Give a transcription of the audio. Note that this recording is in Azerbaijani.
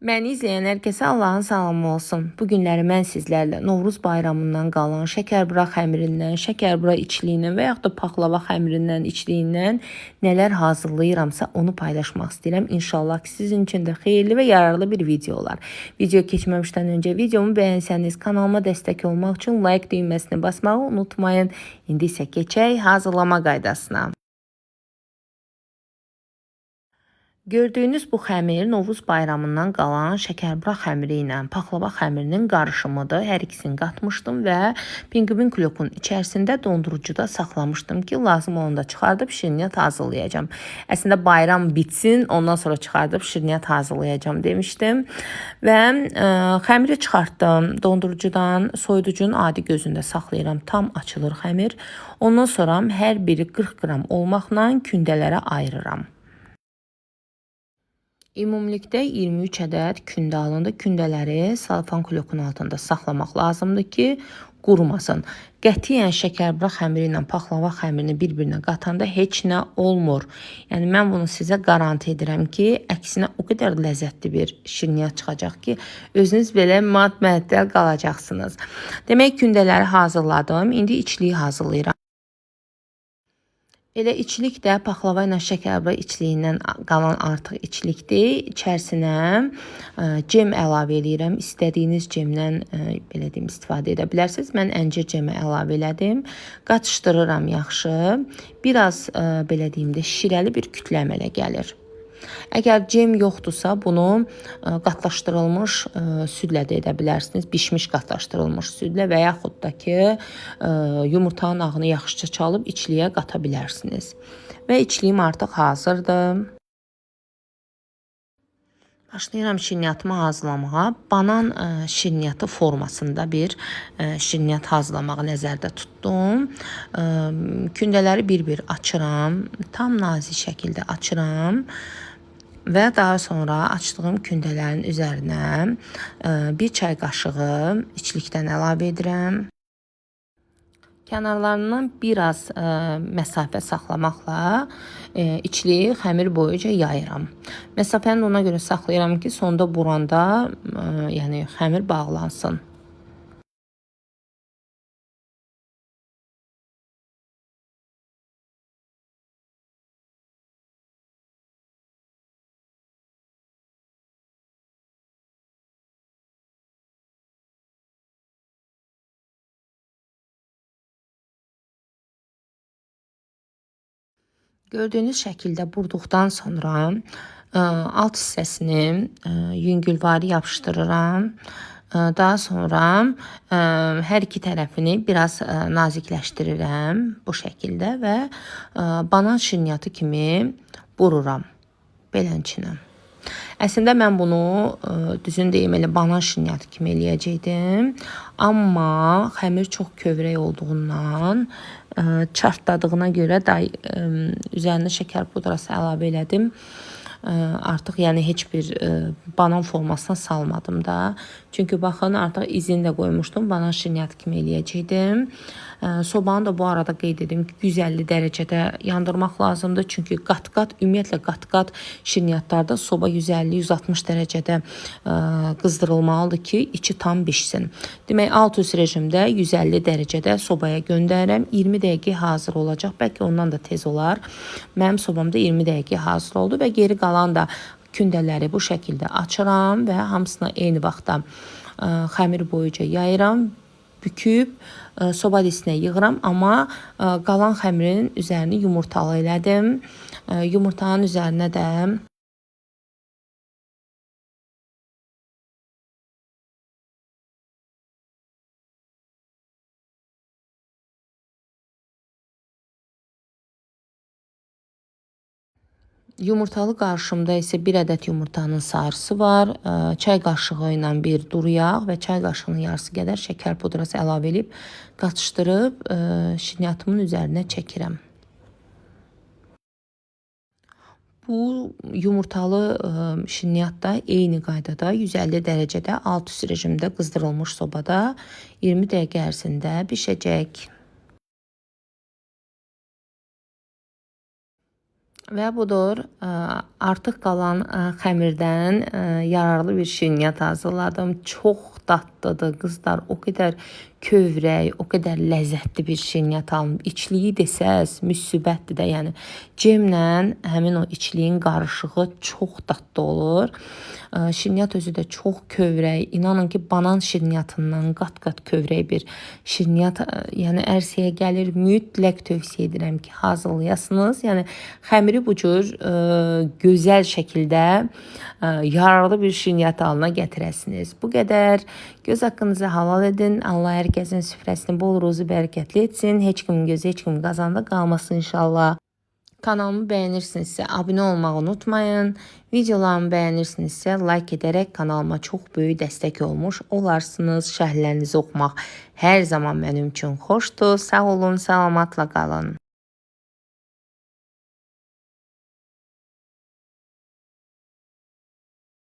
Məni izləyən hər kəsə Allahın salamı olsun. Bu günləri mən sizlərlə Novruz bayramından qalan şəkərbura xəmirindən, şəkərbura içliyindən və yaxud da paxlava xəmirindən, içliyindən nələr hazırlayıramsa onu paylaşmaq istəyirəm. İnşallah ki, sizin üçün də xeyirli və yararlı bir video olar. Video keçməmişdən öncə videomu bəyənsəniz kanalıma dəstək olmaq üçün like düyməsini basmağı unutmayın. İndi isə keçək hazırlama qaydasına. Gördüyünüz bu xəmir Novruz bayramından qalan şəkərbura xəmiri ilə paxlava xəmirinin qarışımıdır. Hər ikisini qatmışdım və pingvin klokun içərisində dondurucuda saxlamışdım ki, lazım olanda çıxardıb şirniyyat hazırlayacağam. Əslində bayram bitsin, ondan sonra çıxardıb şirniyyat hazırlayacağam demişdim. Və xəmiri çıxartdım dondurucudan, soyuducunun adi gözündə saxlayıram. Tam açılır xəmir. Ondan sonra hər biri 40 qram olmaqla kündələrə ayırıram. Ümumilikdə 23 ədəd kündə alındı. Kündələri salafan klokun altında saxlamaq lazımdır ki, qurumasın. Qətiyyən şəkərbura xəmiri ilə paxlava xəmirini bir-birinə qatanda heç nə olmur. Yəni mən bunu sizə qaranti edirəm ki, əksinə o qədər ləzzətli bir şirniyyat çıxacaq ki, özünüz belə mat-məəttəl qalacaqsınız. Demək kündələri hazırladım. İndi içliyi hazırlayıram. Elə içlik də paxlava ilə şəkərbura içliyindən qalan artıq içlikdir. İçərisinə cem əlavə eləyirəm. İstədiyiniz cemdən belə deyim istifadə edə bilərsiniz. Mən əncir cemi əlavə elədim. Qatışdırıram yaxşı. Biraz belə deyim də şirəli bir kütlə əmələ gəlir. Əgər cem yoxdursa, bunu qatlaşdırılmış südlə də edə bilərsiniz. Bişmiş qatlaşdırılmış südlə və yaxud da ki, yumurtanın ağını yaxşıca çalıb içliyə qata bilərsiniz. Və içliyim artıq hazırdır. Başlayıram şirniyyatımı hazırlamağa. Banan şirniyyatı formasında bir şirniyyat hazırlamağı nəzərdə tutdum. Kündələri bir-bir açıram. Tam nazik şəkildə açıram. Və daha sonra açdığım kündələrin üzərinə bir çay qaşığı içlikdən əlavə edirəm. Kənarlarından biraz məsafə saxlamaqla içliyi xəmir boyunca yayıram. Məsafəni ona görə saxlayıram ki, sonda buranda yəni xəmir bağlansın. Gördüyünüz şəkildə burduqdan sonra alt hissəsini yüngülvari yapışdırıram. Daha sonra hər iki tərəfini biraz nazikləşdirirəm bu şəkildə və banan şirniyyatı kimi bururam beləncə. Əslində mən bunu düzün deyim elə banan şirniyyatı kimi eləyəcəkdim. Amma xəmir çox kövrək olduğundan çartladığına görə da üzərinə şəkər pudrası əlavə elədim. Artıq yəni heç bir banan formasına salmadım da. Çünki baxın artıq izini də qoymuşdum. Banan şirniyyatı kimi eləyəcəkdim. Sobanı da bu arada qeyd edim ki, 150 dərəcədə yandırmaq lazımdır. Çünki qat-qat, ümumiyyətlə qat-qat şirniyyatlarda soba 150-160 dərəcədə qızdırılmalıdır ki, içi tam bişsin. Demək, alt-üst rejimdə 150 dərəcədə sobaya göndərirəm. 20 dəqiqə hazır olacaq. Bəlkə ondan da tez olar. Mənim sobamda 20 dəqiqə hazır oldu və geri qalan da kündələri bu şəkildə açıram və hamısını eyni vaxtda xəmir boyunca yayıram, büküb soba diskinə yığıram, amma qalan xəmirin üzərini yumurtalı elədim. Yumurtanın üzərinə də yumurtalı qarışımda isə bir ədəd yumurtanın sarısı var. Çay qaşığı ilə bir duru yağ və çay qaşığının yarısı qədər şəkər pudrası əlavə edib qatışdırıb şirniyyatımın üzərinə çəkirəm. Bu yumurtalı şirniyyat da eyni qaydada 150 dərəcədə alt-üst rejimdə qızdırılmış sobada 20 dəqiqə ərzində bişəcək. Və budur, artıq qalan xəmirdən yararlı bir şirniyyat hazırladım. Çox dadlıdır qızlar. O qədər kövrək, o qədər ləzzətli bir şirniyyat aldım. İçliyi desəz müsibətdir də, yəni cemlə həmin o içliyin qarışığı çox dadlı olur. Şirniyyat özü də çox kövrək. İnanın ki, banan şirniyyatından qat-qat kövrək bir şirniyyat, yəni ərsəyə gəlir. Mütləq tövsiyə edirəm ki, hazırlayasınız. Yəni xəmiri bu cür gözəl şəkildə yararlı bir şirniyyat halına gətirəsiniz. Bu qədər. Göz haqqınızı halal edin. Allah hər kəsin süfrəsini bol ruzi bərəkətli etsin. Heç kimin gözü heç kimin qazanda qalmasın inşallah. Kanalımı beğenirsinizsə abunə olmağı unutmayın. Videolarımı beğenirsinizsə like edərək kanalıma çox böyük dəstək olmuş olarsınız. Şərhlərinizi oxumaq hər zaman mənim üçün xoşdur. Sağ olun, salamatla qalın.